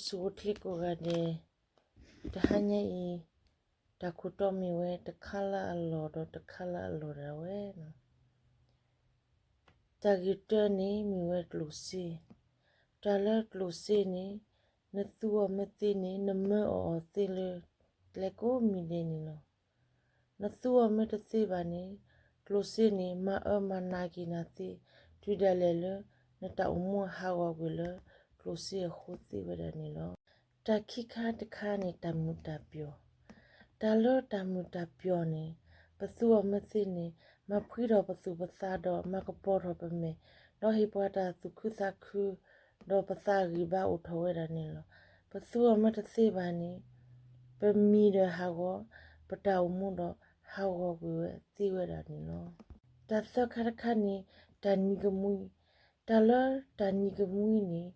ဆူၣ်အိၣ်ချ့ကိးဂၤဒဲး, တဟါညါအံၤ, တၢ်ခိၣ်တီမ့ၢ်ဝဲ တခါလၢအလီၢ်ဒီးတခါလၢအလီၢ်ဒၣ်ဝဲလီၤ. တၢ်ဂ့ၢ်တၢန့ၣ်မ့ၢ်ဝဲကျိၣ်စ့, တၢ်လၢကျိၣ်စ့န့ၣ်, နသူအီၤမ့ၢ်သ့န့ၣ် နမၢအီၤအီၤသ့လၢကျဲကိးမံၤဒဲးန့ၣ်လီၤ. နသူအီၤမ့ၢ်တသ့ဘၣ်န့ၣ်, ကျိၣ်စ့န့ၣ် မၤအၢမၤနးက့ၤနၤသ့, တုၤဒၣ်လဲာ်လၢ နတၢ်အိၣ်မူဟးဂီၤကွံာ်လၢ ကျိၣ်စ့အဃိသ့ဝဲဒၣ်န့ၣ်လီၤ. တၢ်ခံခါတခါန့ၣ် တၢ်မုာ်တၢ်ပျီၢ်, တၢ်လၢတၢ်မုာ်တၢ်ပျီၢ်န့ၣ်, ပသူအီၤမ့ၢ်သ့န့ၣ် မၤဖှံထီၣ်ပသူၣ်ပသးဒီး မၤကပီၤထီၣ်ပမဲာ်, ဒီးဟ့ၣ်ပှၤတၢ်သူၣ်ခုသးခု, ဒီးပသးဂံၢ်ဘါအိၣ်ထီၣ်ဝဲဒၣ်န့ၣ်လီၤ. ပသူအီၤမ့ၢ်တသ့ဘၣ်န့ၣ်, ပမံၤဒီးဟးဂီၤ, ပတၢ်အိၣ်မူဒီးဟးဂီၤကွံာ်ဝဲသ့ဝဲဒၣ်န့ၣ်လီၤ. တၢ်သၢခါတခါန့ၣ် တၢ်နံၤကမှံ, တၢ်လၢတၢ်နံၤကမှံန့ၣ်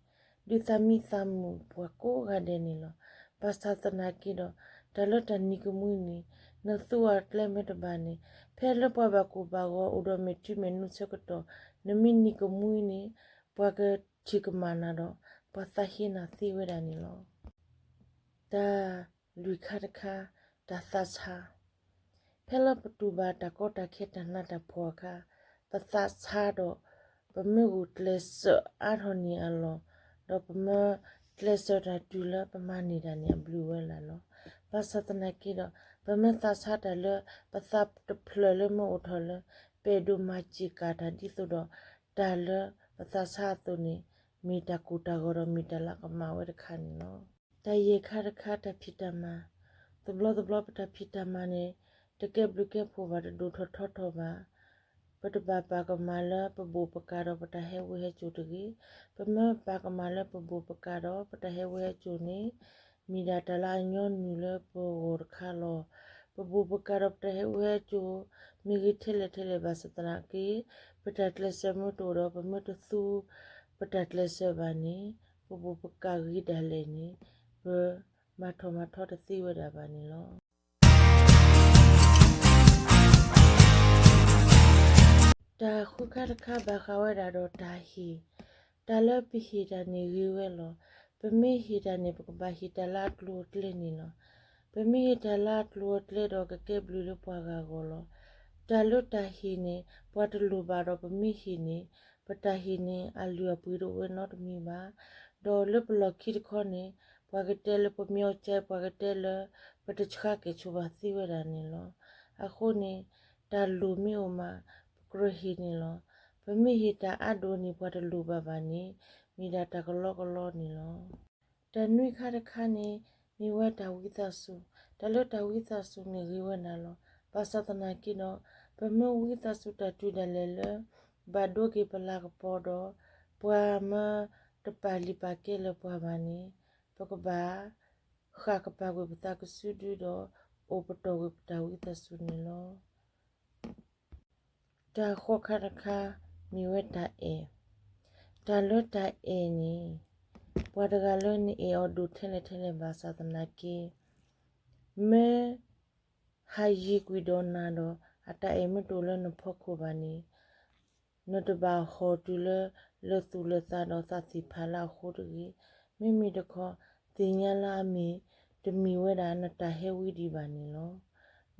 ဒုးသးမံသးမုာ်ပှၤကိးဂၤဒဲးန့ၣ်လီၤ. ဘၣ်ဆၣ်သနာ်က့ဒီး တၢ်လၢတၢ်နံၤကမှံန့ၣ် နသူအီၤကျဲမ့ၢ်တဘၣ်န့ၣ်, ဖဲလၢပှၤဘၣ်ကိၢ်ဘၣ်ဂီၤအိၣ်ဒီးမဲာ်ထံမဲာ်နိဆၢကတီၢ်, နမ့ၢ်နံၤကမှံန့ၣ် ပှၤကထံၣ်ကမၣ်နၤဒီး ပှၤသးဟ့နၤသ့ဝဲဒၣ်န့ၣ်လီၤ. တၢ်လွံၢ်ခါတခါ, တၢ်သးဆါ, ဖဲလၢပတူၢ်ဘၣ်တၢ်ကီတၢ်ခဲတၢ်နးတၢ်ဖှီၣ်အခါ, ပသးဆါဒီး ပမ့ၢ်ဂုာ်ကျဲးစၢးအါထီၣ်န့ၢ်အလီၢ်, ဒီးပမ့ၢ်ကျဲးစၢးတၢ်တုၤလၢပမၤန့ၢ်တၢ်န့ၣ်အဘျုးဝဲလၢ်လီၤ. ဘၣ်ဆၣ်သနာ်က့ဒီး ပမ့ၢ်သးဆါတၢ်လၢ ပသးတဖျၢၣ်လၢမ့ၢ်အိၣ်ထီၣ်လၢ ပအဲၣ်ဒိးမၤစ့ၢ်ကီးတၢ်ဒ်သိးဒီး တၢ်လၢပသးဆါအသိးန့ၣ် မ့ၢ်တၢ်ကိၢ်တၢ်ဂီၤဒီးမ့ၢ်တၢ်လၢအကမၣ်ဝဲတခါန့ၣ်လီၤ. တၢ်ယဲၢ်ခါတခါ တၢ်ဖံးတၢ်မၤ, တဘျီတဘျီပတၢ်ဖံးတၢ်မၤန့ၣ် တကဲဘျုးကဲဖှိၣ်ဘၣ် တဒိၣ်ထီၣ်ထီထီၣ်ဘၣ်. ပတဘၣ်ပာ်ကမၣ်လၢပဘိၣ်ပကၢ်ဒီးပတၢ်ဟဲဝ့ၢ်ဟဲစိၤတဂ့ၤ. ပမ့ၢ်ပာ်ကမၣ်လၢပဘိၣ်ပကၢ်ဒီးပတၢ်ဟဲဝ့ၢ်ဟဲစိၤန့ၣ် မ့ၢ်ဒၣ်တၢ်လၢအညီနုၢ်လၢပဂီၢ်တခါလီၤ. ပဘိၣ်ပကၢ်ဒီးပတၢ်ဟဲဝ့ၢ်ဟဲစိၤ မ့ၢ်ဂ့ၤထဲလဲၣ်ထဲလဲၣ်ဘၣ်ဆၣ်သနာ်က့ ပတၢ်ကျဲးစၢးမ့ၢ်တအိၣ်ဒီး ပမ့ၢ်တသူပတၢ်ကျဲးစၢးဘၣ်န့ၣ် ပဘိၣ်ပကၢ်ဂ့ၤဒၣ်လဲာ်န့ၣ် ပမၤထီၣ်မၤထီတသ့ဝဲဒၣ်ဘၣ်န့ၣ်လီၤ. တၢ်ဃုခါတခါ ဘၣ်ဃးဝဲဒၣ်ဒီးတၢ်ဟ့ၣ်, တၢ်လၢပဟ့ၣ်တၢ်န့ၣ်ဂ့ၤဝဲလီၤ. ပမ့ၢ်ဟ့ၣ်တၢ်န့ၣ် ပကဘၣ်ဟ့ၣ်တၢ်လၢအကျိၤအကျဲန့ၣ်လီၤ. ပမ့ၢ်ဟ့ၣ်တၢ်လၢအကျိၤအကျဲဒီး ကကဲဘျုးလၢပှၤဂၤအဂီၢ်လီၤ. တၢ်လၢတၢ်ဟ့ၣ်န့ၣ် ပှၤတလိၣ်ဘၣ်ဒီးပမ့ၢ်ဟ့ၣ်န့ၣ် ပတၢ်ဟ့ၣ်န့ၣ် အလုၢ်အပှ့ၤတအိၣ်ဝဲနီတမံၤဘၣ်. ဒီးလၢပလီၢ်ခံတခီန့ၣ် ပှၤကတဲလၢပမ့ၢ်အီၣ်ကဲ ပှၤကတဲလၢ ပတဆှါကဲၣ်ဆိးဘၣ်သ့ဝဲဒၣ်န့ၣ်လီၤ. အဃိန့ၣ် တၢ်လိၣ်မ့ၢ်အိၣ်မး ပကြၢးဟ့ၣ်န့ၣ်လီၤ. ပမ့ၢ်ဟ့ၣ်တၢ်အါဒိၣ်န့ၣ် ပှၤတလိၣ်ဘၣ်ဘၣ်န့ၣ် မ့ၢ်ဒၣ်တၢ်ကလီကလီန့ၣ်လီၤ. တၢ်နွံခါတခါန့ၣ် မ့ၢ်ဝဲတၢ်ဝံသးစူၤ, တၢ်လၢတၢ်ဝံသးစူၤန့ၣ်ဂ့ၤဝဲဒၣ်လီၤ. ဘၣ်ဆၣ်သနာ်က့ဒီး ပမ့ၢ်ဝံသးစူၤတၢ်တုၤဒၣ်လဲာ်လၢ ဘၣ်ဒိက့ၤပလၤကပီၤဒီး ပှၤမ့ၢ်တပာ်လုၢ်ပာ်ကဲလၢပှၤဘၣ်န့ၣ် ပကဘၣ် ဃၣ်ကပၤကွံာ်ပသးကစုဒုဒီး အိၣ်ပတီၢ်ကွံာ်ပတၢ်ဝံသးစူၤန့ၣ်လီၤ. တၢ်ဃိးခါတခါ မ့ၢ်ဝဲတၢ်အဲၣ်, တၢ်လၢတၢ်အဲၣ်န့ၣ် ပှၤတဂၤလၢနအဲၣ်အီၤဒိၣ်ထဲလဲၣ်ထဲလဲၣ်ဘၣ်ဆၣ်သနာ်က့ မ့ၢ်ဟးယံၤကွံာ်ဒီးနၤဒီး အတၢ်အဲၣ်မ့ၢ်တအိၣ်လၢနဖီခိၣ်ဘၣ်န့ၣ် နတဘၣ်ဟီၣ်တုၤလၢ လၢသူၣ်လၢသးဒီးသးသ့ၣ်ဖးလၢအဃိတဂ့ၤ. မ့မ့ၢ်တခီ သ့ၣ်ညါလၢအမ့ၢ်တမ့ၢ်ဝဲဒၣ်နတၢ်ဟဲဝံဒံးဘၣ်န့ၣ်လီၤ.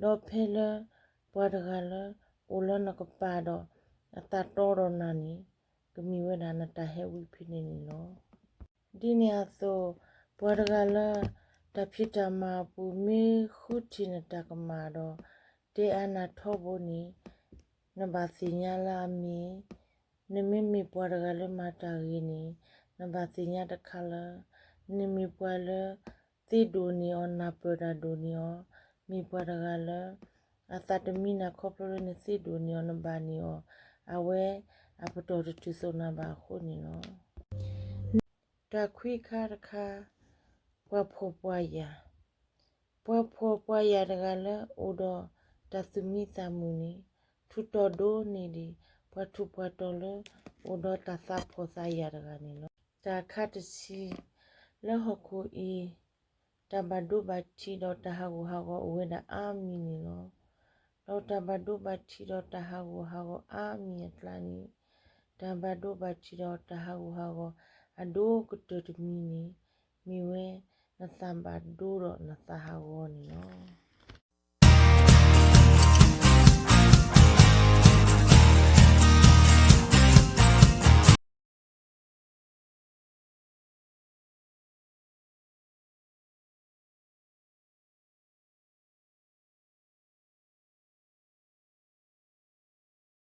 ဒီးဖဲလၢ ပှၤတဂၤလၢ အိၣ်လၢနကပၤဒီး အသးတီဒီးနၤန့ၣ် ကမ့ၢ်ဝဲဒၣ်နတၢ်ဟဲဝံဖဲန့ၣ်န့ၣ်လီၤ. ဒ်န့ၣ်အသိး ပှၤတဂၤလၢ တၢ်ဖံးတၢ်မၤအပူၤမ့ၢ်ဃုထံၣ်နတၢ်ကမၣ်ဒီး တဲအါနၤထီဘိန့ၣ် နဘၣ်သ့ၣ်ညါလၢအမ့ၢ် နမ့မ့ၢ်ပှၤတဂၤလၢမၤတၢ်ဂ့ၤန့ၣ် နဘၣ်သ့ၣ်ညါတခါလၢ နမ့ၢ်ပှၤလၢ သ့ဒိၣ်န့ၢ်အီၤ နၢ်ပၢၢ်တၢ်ဒိၣ်န့ၢ်အီၤ, မ့ၢ်ပှၤတဂၤလၢ အသးတမံနၤခီဖျိလၢနသ့ဒိၣ်န့ၢ်အီၤ နဘၣ်န့ၢ်အီၤ, အဝဲအပတီၢ်တတုၤသိးနၤဘၣ်အဃိန့ၣ်လီၤ. တၢ်ခွံခါတခါ ပှၤဖှီၣ်ပှၤယာ်, ပှၤဖှီၣ်ပှၤယာ်တဂၤလၢအိၣ်ဒီးတၢ်သူၣ်မံသးမုာ်န့ၣ် ထူးတီၤဒိၣ်န့ၢ်ဒံး ပှၤထူးပှၤတီၤလၢအိၣ်ဒီးတၢ်သးဖှီၣ်သးယာ်တဂၤန့ၣ်လီၤ. တၢ်ခါတဆံ လၢဟီၣ်ခိၣ်အံၤ တၢ်ဘၣ်ဒိဘၣ်ထံးဒီးတၢ်ဟးဂူာ်ဟးဂီၤအိၣ်ဝဲဒၣ်အါမံၤန့ၣ်လီၤ. ဒီးတၢ်ဘၣ်ဒိဘၣ်ထံးဒီးတၢ်ဟးဂူာ်ဟးဂီၤအါမံၤအကျါန့ၣ် တၢ်ဘၣ်ဒိဘၣ်ထံးဒီးတၢ်ဟးဂူာ်ဟးဂီၤအဒိၣ်ကတၢၢ်တမံၤန့ၣ် မ့ၢ်ဝဲနသးဘၣ်ဒိဒီးနသးဟးဂီၤန့ၣ်လီၤ.